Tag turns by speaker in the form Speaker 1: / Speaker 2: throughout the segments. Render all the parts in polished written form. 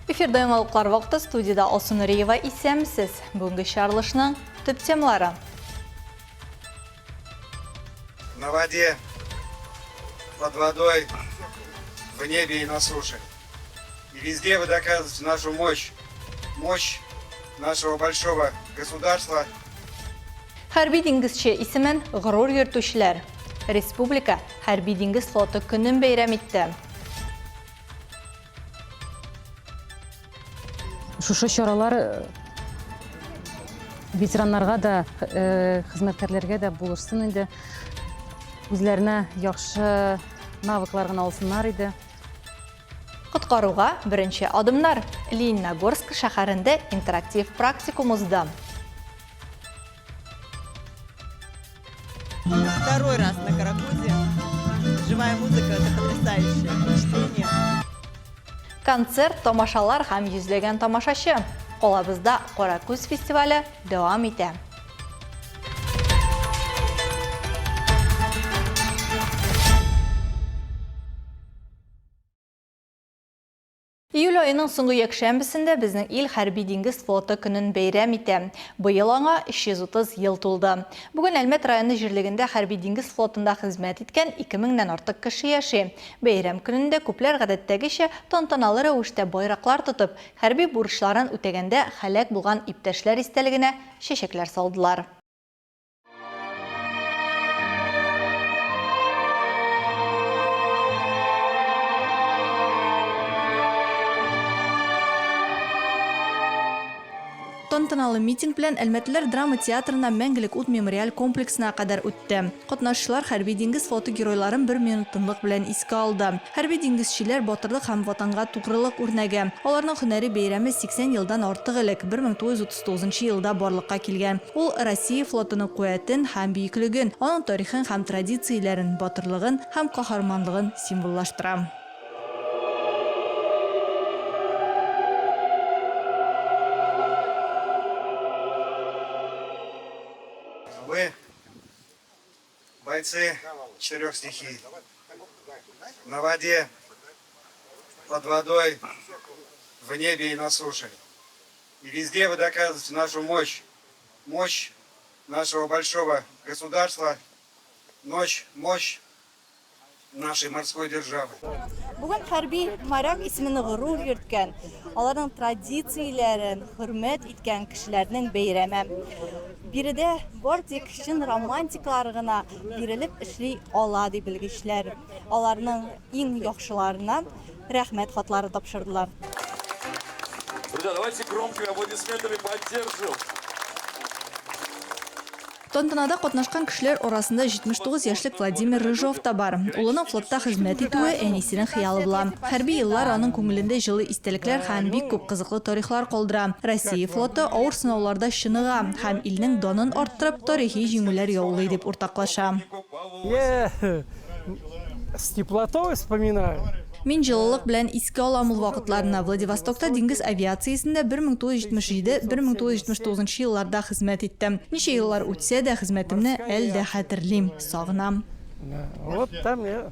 Speaker 1: Эфирда яңалыклар вакыты студиядә Алсу Нуриева исәнмесез. Бүгенге чыгарылышның төп темалары.
Speaker 2: На воде, под водой, в небе и на суше. И везде вы доказываете нашу мощь, мощь нашего большого государства.
Speaker 1: Хәрби диңгезче исемен горур йөртүчеләр. Республика Хәрби диңгез флоты көнен бәйрәм итте.
Speaker 3: Шушы чаралар э, ветераннарга да, э, хезмәткәрләргә дә булышсын инде. Үзләренә яхшы навыклар гына алсыннар иде.
Speaker 1: Коткаруга беренче адымнар. Лениногорск шәһәрендә интерактив практикум узды.
Speaker 4: Второй раз на Каракузе. Живая музыка – это потрясающее впечатление.
Speaker 1: Концерт, тамашалар һәм йөзләгән тамашачы. Калабызда Каракүз фестивале дәвам итә. Июль аеның соңгы якшәмбесендә безнең ил Хәрби-диңгез флоты көнен бәйрәм итә. Быел аңа 330 ел тулды. Бүген Әлмәт районы җирлегендә Хәрби-диңгез флотында хезмәт иткән 2 меңнән артык кеше яши. Бәйрәм көнендә күпләр гадәттәгечә тантаналы рәвештә байраклар тотып, хәрби бурычларын үтәгәндә һәлак булган иптәшләр истәлегенә чәчәкләр салдылар. Тантаналы митинг белән әлмәтлеләр драма театрына Мәңгелек ут мемориаль комплексына кадәр үтте. Катнашучылар Хәрби диңгез флоты геройларын бер минут тынлык белән искә алды. Хәрби диңгезчеләр, батырлык һәм Ватанга тугрылык үрнәге. Аларның һөнәри бәйрәме 80 елдан артык элек, 1939 нчы елда барлыкка килгән. Ул Россия флотының куәтен һәм бөеклеген, аның тарихын һәм традицияләрен, батырлыгын һәм каһарманлыгын символлаштыра.
Speaker 2: Вы бойцы четырех стихий. На воде, под водой, в небе и на суше. И везде вы доказываете нашу мощь, мощь нашего большого государства, ночь, мощь нашей морской державы.
Speaker 1: Бүген хәрби моряк исемен горур йөрткән, аларның традицияләрен хөрмәт иткән кешеләрнең бәйрәме. Биредә бар тик чын романтиклар гына бирелеп эшли ала, ди белгечләр. Аларның иң яхшыларына рәхмәт хатлары тапшырдылар.
Speaker 5: Друзья, давайте громкими аплодисментами поддержим.
Speaker 1: Тантанада катнашкан кешеләр арасында 79 яшьлек Владимир Рыжов та бар. Улының флотта хезмәт итүе әнисенең хыялы була. Хәрби еллар аның күңелендә җылы истәлекләр һәм бик күп кызыклы тарихлар калдыра. Россия флоты авыр сынауларда чыныга һәм илнең данын арттырып, тарихи җиңүләр яулый, дип уртаклаша.
Speaker 6: Я с теплотой вспоминаю.
Speaker 1: Мин җылылык белән искә алам ул вакытларны. Владивостокта диңгез авиациясендә 1977-1979 елларда хезмәт иттем. Ничә еллар үтсә дә, хезмәтемне әле дә хәтерлим, сагынам.
Speaker 6: Вот там я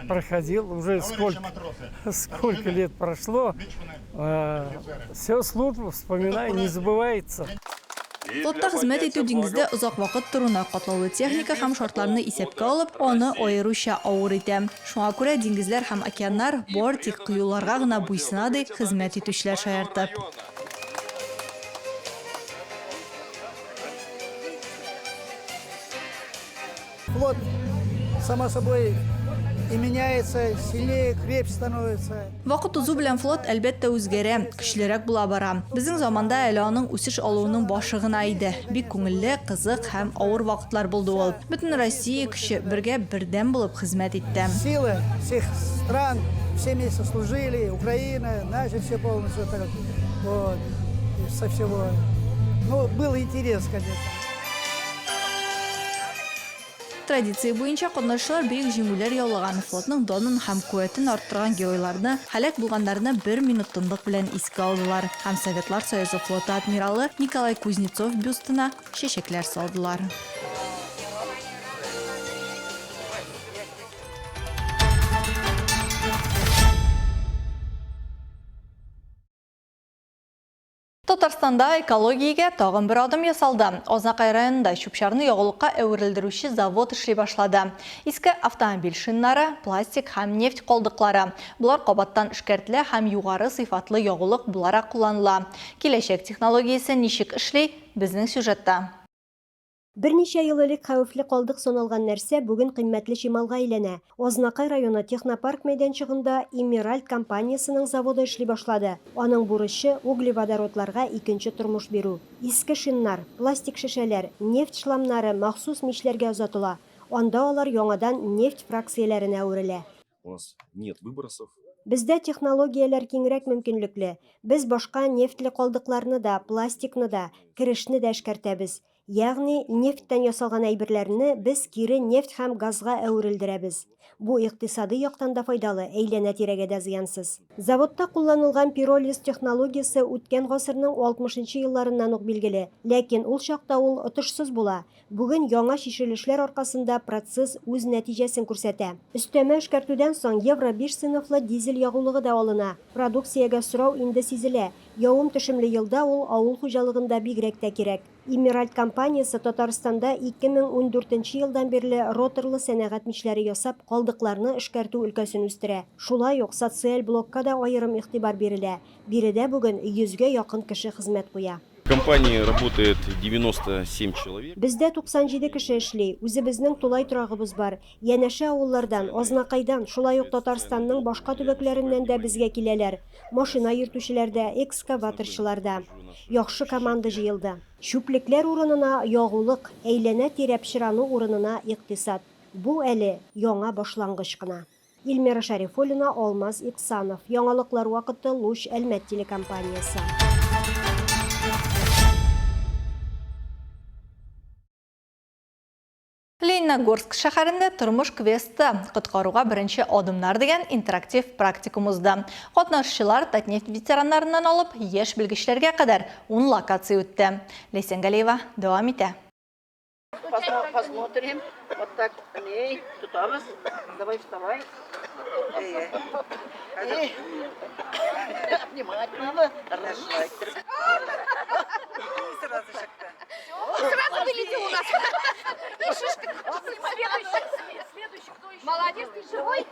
Speaker 6: проходил уже сколько, сколько лет прошло. Все службу вспоминаю, не забывается.
Speaker 1: Флотта хезмәт итү диңгездә озак вакыт торуны, катлаулы техника һәм шартларны исәпкә алып, аны аеруча авыр итә. Шуңа күрә диңгезләр һәм океаннар бар тик кыюларга гына буйсына, ди хезмәт итүчеләр шаяртып.
Speaker 7: Флот, само собой, и меняется, сильнее, крепче становится.
Speaker 1: Вакыт узу белән флот, әлбәттә, үзгәрә, көчлерәк була бара. Безнең заманда әле аның үсеш алуының башы гына иде. Бик күңелле, кызык һәм авыр вакытлар булды ул. Бөтен Россия көче бергә бердәм булып хезмәт итте.
Speaker 7: Силы всех стран, все вместе служили, Украина, наши все полностью, так вот, со всего. Ну, был интерес, конечно.
Speaker 1: Традиция буенча катнашучылар бөек җиңүләр яулаган, флотның данын һәм куәтен арттырган геройларны, һәлак булганнарны бер минут тынлык белән искә алдылар һәм Советлар Союзы флоты адмиралы Николай Кузнецов бюстына чәчәкләр салдылар. Татарстанда экологиягә тагын бер адым ясалды. Азнакай районында чүп-чарны ягулыкка әверелдерүче завод эшли башлады. Иске автомобиль шиннары, пластик һәм нефть калдыклары. Болар кабаттан эшкәртелә һәм югары сыйфатлы ягулык буларак кулланыла. Киләчәк технологиясе ничек эшли, безнең сюжетта.
Speaker 8: Берничә ел элек хәвефле калдык саналган нәрсә бүген кыйммәтле чималга әйләнә. Азнакай районы Технопарк мәйданчыгында Эмеральд компаниясенең заводы эшли башлады. Аның бурычы, углеводородларга икенче тормыш бирү. Иске шиннар, пластик шешәләр, нефть шламнары махсус мичләргә озатыла. Анда алар яңадан нефть фракцияләренә әверелә.
Speaker 9: У нас нет выбросов.
Speaker 8: Бездә технологияләр киңрәк мөмкинлекле. Без башка нефтьле калдыкларны да, пластикны да, керешне дә эшкәртәбез. Ягъни, нефтьтән ясалган әйберләрне без кире нефть һәм газга әверелдерәбез. Бу икътисадый яктан да файдалы, әйләнә-тирәгә дә зыянсыз. Заводта кулланылган пиролиз технологиясе үткән гасырның 60 нчы елларыннан ук билгеле. Ләкин ул чакта ул отышсыз була. Бүген яңа чишелешләр аркасында процесс үз нәтиҗәсен күрсәтә. Өстәмә эшкәртүдән соң Евро 5 сыйныфлы дизель ягулыгы да алына. Продукциягә сорау инде сизелә. Явым-төшемле елда ул авыл хуҗалыгында бигрәк тә кирәк. Эмеральд компаниясе Татарстанда 2014 нче елдан бирле роторлы сәнәгать мичләре ясап, калдыкларны эшкәртү өлкәсен үстерә. Шулай ук социаль блокка да аерым игътибар бирелә. Биредә бүген йөзгә якын кеше хезмәт куя.
Speaker 9: В компании работает 97 человек.
Speaker 8: Бездә 97 кеше эшли, үзебезнең тулай торагыбыз бар. Янәшә авыллардан, Азнакайдан, шулай ук Татарстанның башка төбәкләреннән дә безгә киләләр. Машина йөртүчеләр дә, экскаваторчылар да. Яхшы команда җыелды. Чүплекләр урынына, ягулык, әйләнә-тирә пычрану урынына, икътисад. Бу әле яңа башлангыч кына. Ильмира Шәрифуллина, Алмаз Иксанов. Яңалыклар вакыты, Луч, Әлмәт телекомпаниясе.
Speaker 1: Лениногорск шәһәрендә Тормыш квесты, коткаруга беренче адымнар дигән интерактив практикум узды. Катнашучылар Татнефть ветераннарыннан алып яшь белгечләргә кадәр ун локация үтте. Ләйсән Галиева дәвам итә.
Speaker 10: Посмотрим. Вот так. Эй, тотабыз. Давай, вставай. Эй. Обнимать надо. Рожать.
Speaker 4: Сразу чыкты.
Speaker 11: Сразу вылетел у нас. И шишка. Следующий. Следующий, кто еще? Молодец, ты живой?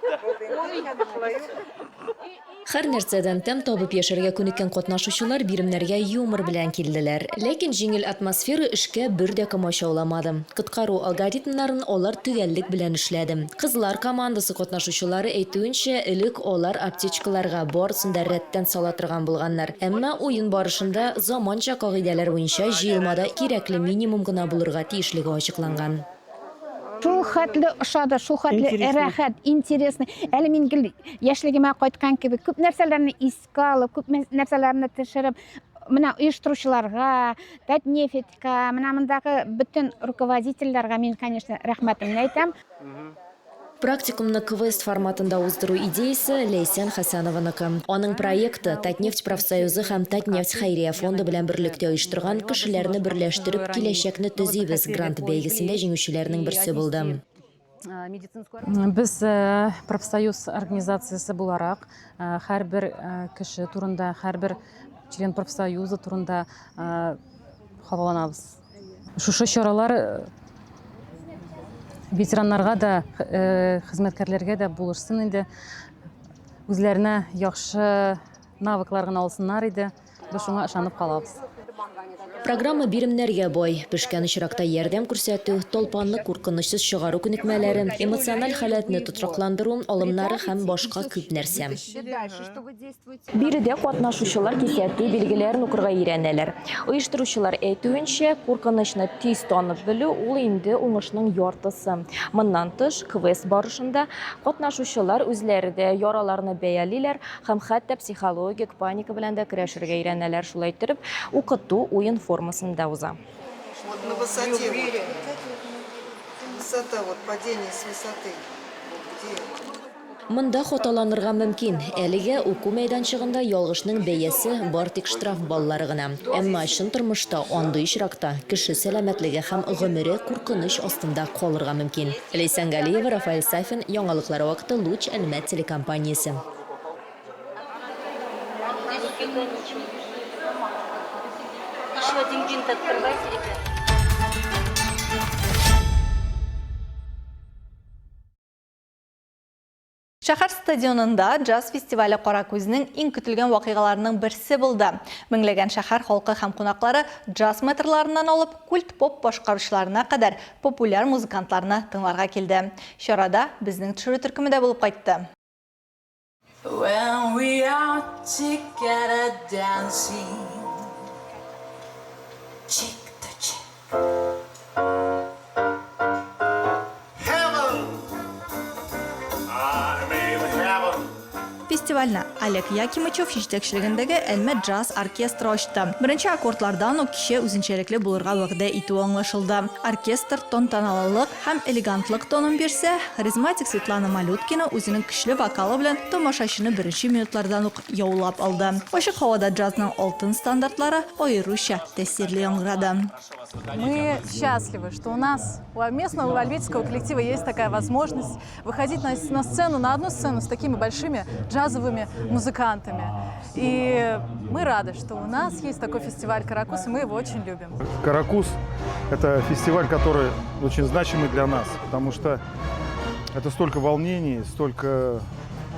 Speaker 12: Һәр нәрсәдән тәм табып яшәргә күнеккән катнашучылар биремнәргә юмор белән килделәр. Ләкин җиңел атмосфера эшкә бер дә комачауламады. Коткару алгоритмнарын алар төгәллек белән эшләде. Кызлар командасы катнашучылары әйтүенчә, элек алар аптечкаларга барысын да рәттән сала торган булганнар. Әмма уен барышында заманча кагыйдәләр буенча җыелмада кирәкле минимум гына булырга тиешлеге ачыкланган.
Speaker 13: Шул хәтле ошады, шул хәтле рәхәт, интересный. Әле мин гел яшьлегемә кайткан кебек күп нәрсәләрне искә алып, күп нәрсәләрне төшереп, менә оештыручыларга, Татнефтька, менә мондагы бөтен руководительләргә мин, конечно, рәхмәтемне әйтәм.
Speaker 12: Практикумны квест форматында уздыру идеясе Ләйсән Хәсәнованыкы. Аның проекты Татнефть профсоюзы һәм Татнефть хәйрия фонды белән берлектә оештырган Кешеләрне берләштереп, киләчәкне төзибез грант бәйгесендә җиңүчеләрнең берсе булды.
Speaker 3: Без профсоюз организациясе буларак һәрбер кеше турында, һәрбер член профсоюза турында хафаланабыз. Шушы чаралар ветераннарга да, хезмәткәрләргә дә булышсын инде. Үзләренә яхшы навыклар гына алсыннар иде. Без шуңа ышанып калабыз.
Speaker 12: Программа биремнәргә бай. Пешкән очракта ярдәм күрсәтү, талпанны куркынычсыз чыгару күнекмәләре, эмоциональ халәтне тотрыкландыру алымнары һәм башка күп нәрсә. Биредә катнашучылар кисәтү билгеләрен укырга өйрәнәләр. Оештыручылар әйтүенчә, куркынычны тиз танып белү, ул инде уңышның яртысы. Моннан тыш, квест барышында катнашучылар үзләре дә яраларны бәялиләр һәм хәтта психологик паника белән дә көрәшергә өйрәнәләр. Шулай иттереп, укыту уен формасында уза.
Speaker 14: Вот на высоте вот. Высота, вот падение с высоты. Вот где?
Speaker 12: Монда хаталанырга мөмкин. Әлегә уку мәйданчыгында ялгышның бәясе бар тик штраф баллары гына. Әмма чын тормышта андый очракта кеше сәламәтлеге һәм гомере куркыныч астында калырга мөмкин. Ләйсән Галиева, Рафаэль Сафин, Яңалыклар вакыты, Луч, Әлмәт телекомпаниясе.
Speaker 15: Еще один винт открывайте, ребят.
Speaker 1: Шәһәр стадионында джаз фестивале Каракүзнең иң көтелгән вакыйгаларының берсе булды. Меңләгән шәһәр халкы һәм кунаклары джаз мэтрларыннан алып культ-поп башкаручыларына кадәр популяр музыкантларны тыңларга килде. Чарада безнең төшерү төркеме дә булып кайтты.
Speaker 16: When we are together dancing, cheek to cheek.
Speaker 1: Heaven! I'm in heaven. Фестивальне Олег Якимычев җитәкчелегендәге Әлмәт джаз оркестры ачты. Беренче аккордлардан ук кичә үзенчәлекле булырга вәгъдә итүе аңлашылды. Оркестр тантаналылык һәм элегантлык тонын бирсә, харизматик Светлана Малюткина үзенең көчле вокалы белән тамашачыны беренче минутлардан ук яулап алды. Ачык һавада джазның алтын стандартлары аеруча тәэсирле яңгырады.
Speaker 17: Мы счастливы, что у нас, у местного альметьевского коллектива есть такая возможность выходить на, на сцену, на одну сцену с такими большими джазовыми музыкантами. И мы рады, что у нас есть такой фестиваль «Каракуз», и мы его очень любим.
Speaker 18: «Каракуз» – это фестиваль, который очень значимый для нас, потому что это столько волнений, столько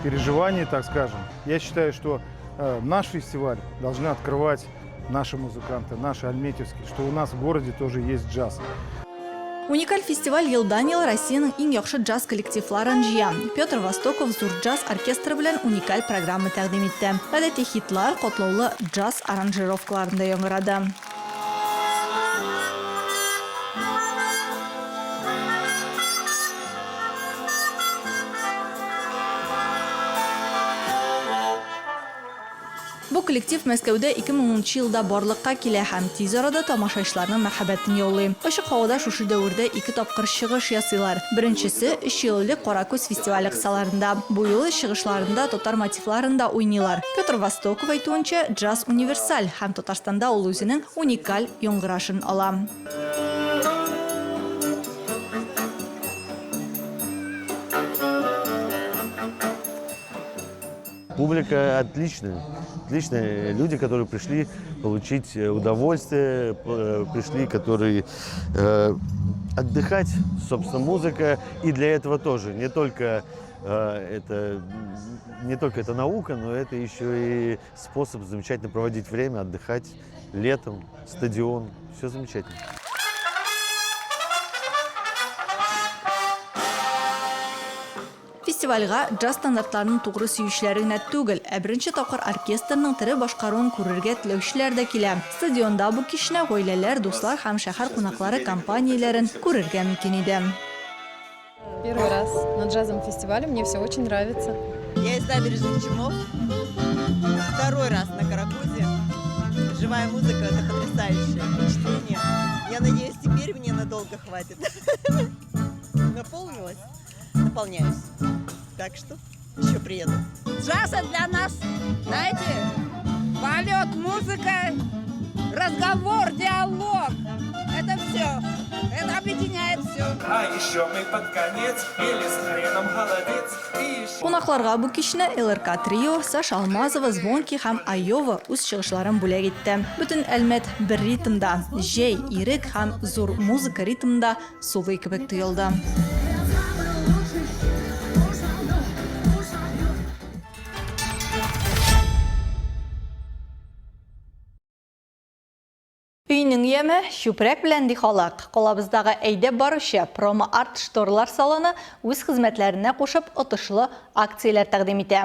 Speaker 18: переживаний, так скажем. Я считаю, что э, наш фестиваль должны открывать наши музыканты, наши альметьевские, что у нас в городе тоже есть джаз.
Speaker 1: Уникаль фестиваль елдан-ел Россиянең иң яхшы джаз коллективларын җыя. Петр Востоков зур джаз оркестры белән уникаль программа тәкъдим итте. Гадәти хитлар катлаулы джаз аранжировкаларында яңгырады. Бу коллектив Мәскәүдә 2010 нчы елда барлыкка килә һәм тиз арада тамашачыларның мәхәббәтен яулый. Ачык һавада шушы дәвердә ике тапкыр чыгыш ясыйлар. Беренчесе, өч ел элек Каракүз фестивале кысаларында. Бу юлы чыгышларында татар мотивларын да уйныйлар. Петр Востоков әйтүенчә, джаз универсаль һәм Татарстанда ул үзенең уникаль яңгырашын ала.
Speaker 19: Публика отличная. Отличные люди, которые пришли получить э, удовольствие, э, пришли, которые э, отдыхать, собственно, музыка. И для этого тоже не только э, это не только это наука, но это еще и способ замечательно проводить время, отдыхать летом, стадион, все замечательно.
Speaker 1: Фестивальгә джаз стандартларын тугры сөючеләр генә түгел, ә беренче тапкыр оркестрның тере башкаруын күрергә теләүчеләр дә килә. Стадионда бу кичне гаиләләр, дуслар һәм шәһәр кунаклары компанияләрен күрергә мөмкин иде.
Speaker 20: Первый раз на джазовом фестивале, мне все очень нравится.
Speaker 4: Я из набережных Челнов. Второй раз на Каракузе. Живая музыка – это потрясающее впечатление. Я надеюсь, теперь мне надолго хватит. Наполнилась? Наполняюсь. Так что еще приеду.
Speaker 21: Джаз для нас, знаете, полет, музыка, разговор, диалог. Это все. Это объединяет все.
Speaker 22: А еще мы под конец ели с хреном холодец. И еще...
Speaker 1: Кунакларга бу кичне ЛРК Трио, Саша Алмазова, Звонкий һәм Айова үз чыгышларын бүләк итте. Бөтен Әлмәт бер ритмда, җәй, ирек һәм зур музыка ритмында сулый кебек тоелды. Өйнең яме чүпрәк белән ди халык. Калабыздагы әйдәп баручы Промо Арт шторлар салоны үз хезмәтләренә кушып отышлы акцияләр тәкъдим итә.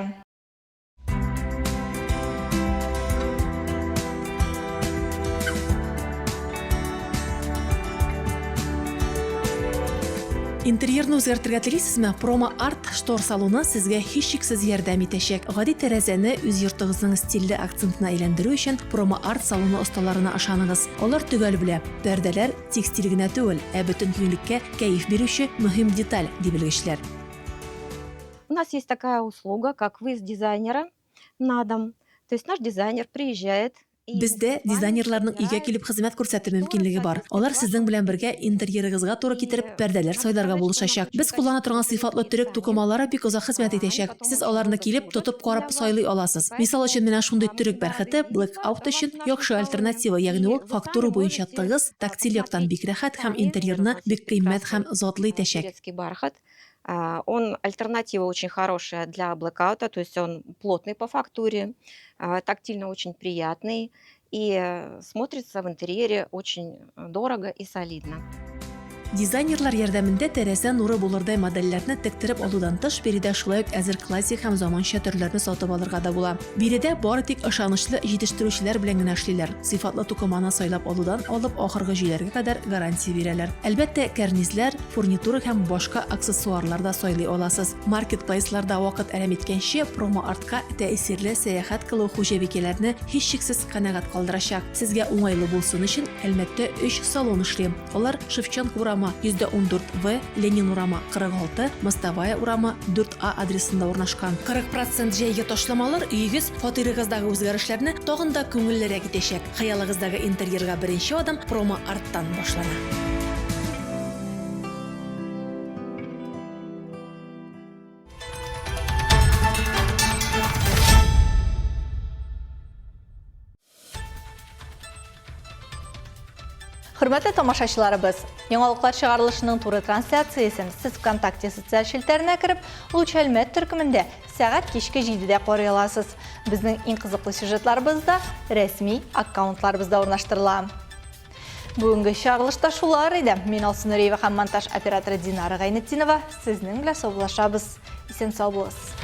Speaker 23: Интерьерны үзгәртергә телисезме? Промо Арт штор салоны сезгә һичшиксез ярдәм итәчәк. Гади тәрәзәне үз йортыгызның стильле акцентына әйләндерү өчен Промо Арт салоны осталарына ышаныгыз. Алар төгәл белә, пәрдәләр текстиль генә түгел, ә бөтен киңлеккә кәеф бирүче мөһим деталь, ди белгечләр.
Speaker 24: У нас есть такая услуга, как выезд дизайнера на дом. То есть наш дизайнер приезжает
Speaker 23: Бездә дизайнерларның өйгә килеп хезмәт күрсәтү мөмкинлеге бар. Алар сезнең белән бергә интерьерыгызга туры китереп пәрдәләр сайларга булышачак. Без куллана торган сыйфатлы төрек тукымалары бик озак хезмәт итәчәк. Сез аларны килеп, тотып карап сайлый аласыз. Мисал өчен, менә шундый төрек бәрхете блэк-аут өчен яхшы альтернатива, ягъни ул фактура буенча тыгыз, тактиль яктан бик рәхәт һәм интерьерны бик кыйммәт һәм затлы итәчәк.
Speaker 24: Турецкий бархат. Он альтернатива очень хорошая для блэкаута, то есть он плотный по фактуре, тактильно очень приятный и э, смотрится в интерьере очень дорого и солидно.
Speaker 23: Дизайнерлар ярдәмендә тәрәзә нуры булырдай модельләрне тектереп алудан тыш, биредә шулай ук әзер классик һәм заманча төрләрне сатып алырга да була. Биредә бары тик ышанычлы җитештерүчеләр белән генә эшлиләр. Сыйфатлы тукыманы сайлап алудан алып ахыргы җөйләргә кадәр гарантия бирәләр. Әлбәттә, кәрнизләр, фурнитура һәм башка аксессуарлар да сайлый аласыз. Маркетплейсларда вакыт әрәм иткәнче, промо-артка тәэсирле сәяхәт кылу хуҗабикәләрне һичшиксез канәгать калдырачак. Сезгә уңайлы булсын өчен, Әлмәттә өч салон эшли. Алар Шевченко урамы 114 В, Ленин урамы 46, Мостовая урамы 4 А адресында урнашкан. 40 процент җәйге ташламалар өегез, фатирыгыздагы үзгәрешләрне тагын да күңеллерәк итәчәк. Хыялыгыздагы интерьерга беренче адым промо-арттан башлана.
Speaker 1: Хөрмәтле тамашачыларыбыз, яңалыклар чыгарылышының туры трансляциясен сез ВКонтакте социаль челтәренә кереп, Луч Әлмәт төркемендә сәгать кичке 7-дә карый аласыз. Безнең иң кызыклы сюжетларыбыз да рәсми аккаунтларыбызда урнаштырыла. Бүгенге чыгарылышта шулар иде. Мин Алсу Нуриева һәм монтаж операторы Динара Гайнетдинова сезнең белән саубуллашабыз. Исән сау булыгыз.